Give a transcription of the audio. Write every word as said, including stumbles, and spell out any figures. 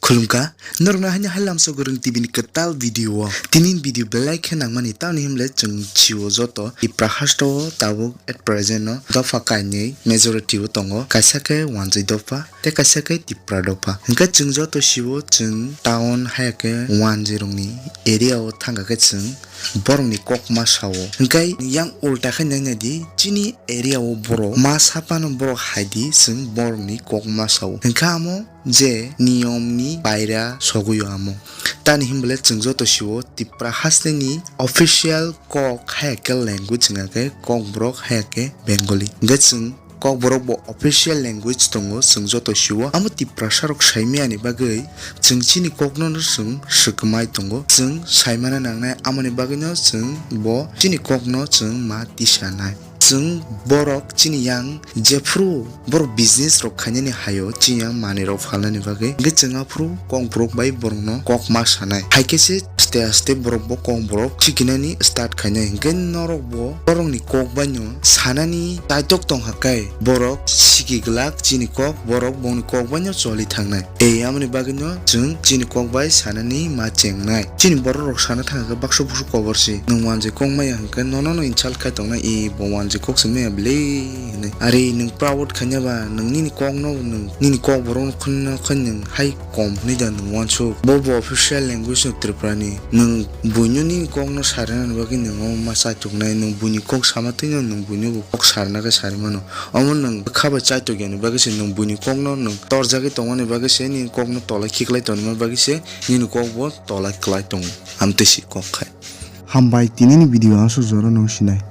Khulumkha, norokno haino Hailamsa Gurung T V ni kwtal video o. Tini video belai khe nangmani, tamni hwnle chwng sio joto Tipra haste o tabuk at present no dopha kainwi majority o tongo, kaisa khe wanjwi dopha tei kaisa khe Tipra dopha. Hwnkhe chwng joto sio chwng town haya khe wanjwi rokni area o thangkha khe chwng borokni kok ma sao. Hwnkhe yang ulta khe nai nai di, chini area o borok ma saphano borok hai di, chwng borokni kok ma sao. Hwnkhe amo je niyom ni baira sogwi o amo. Tani hwnbole chwng joto sio Tipra haste ni official kok haya khe language wngkha khe Kokborok haya khe Bengali. Hwnkhe chwng Kokborok bo official language tongo, chwng joto sio. Amo Tiprasa rok saimani bagwi chwng chini kokno no chwng swkmai tongo. Chwng saimana nangnai, amoni bagwi no chwng bo chini kokno chwng ma tisanai. Chwng borok chini yang jephru borok business rok khainani hayo chini yang manwi rok phalnani bagwi. Hwnkhe chwng aphuru Kokborok bai borokno kok ma sanai. Hai khe se aste aste borok bo Kokborok sikinani start khainai. Hwnkhe norok bo borokni kok bai no sanani chaitok tongkha khe borok siki glak chini kok, borok bongni kok bai no choli thangnai. Tei amoni bagwi no chwng chini kok bai sanani ma chengnai. Chini borok rok sana thangkha khe baksa buksu kobor si. Nwng wanjwi kok maya hwnkhe nono no insult khai tongnai, "E bo wanjwi kok se maya bwle," hwnwi. Are nwng proud khaina ba nwng nini kok no, nwng nini Kokborok no khwna khwna nwng hai kom hwnwi da nwng uansuk. Bo bo official language no Tripura ni. Nwng buino nini kok no sarinani bagwi nwng omo ma chaituknai, nwng buini kok sama twi no nwng buino bo kok sarina khe sari mano. Omo nwng bwkha bai chaitok yani bagwi se, nwng buini kokno nwng torjagwi tongmani bagwi se, nini kokno tolai khiklai tongmani bagwi se, nini kok bo tolai kwlai tongo. Amtwi si kok khai. Hambai, tinini video aswk jora nwng sinai.